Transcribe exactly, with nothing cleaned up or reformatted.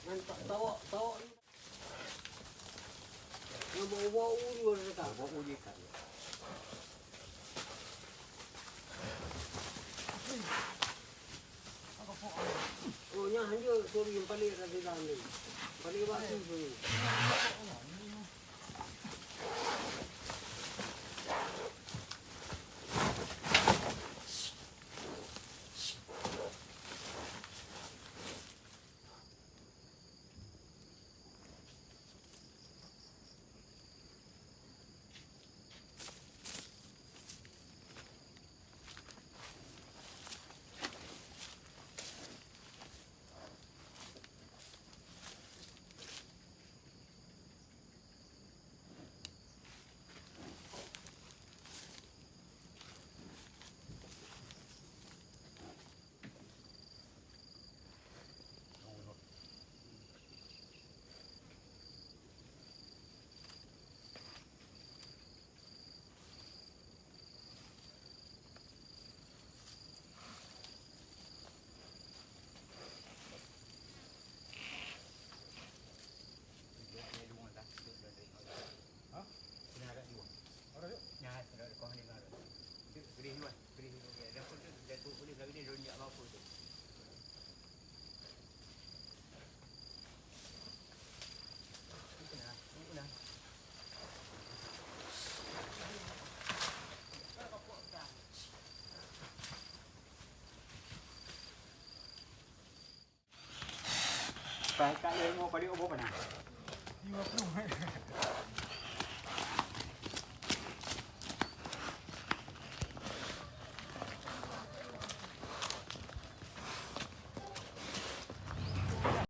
Nyan ta-, tawak, tawak. Nyan bau-bau u jua dekat. Bau u jih ka. Oh, nyan hanjeuet, sorry, palék tadi dah ni. Palék batu, sorry. Pakai ilmu pada obo pernah. Lima puluh.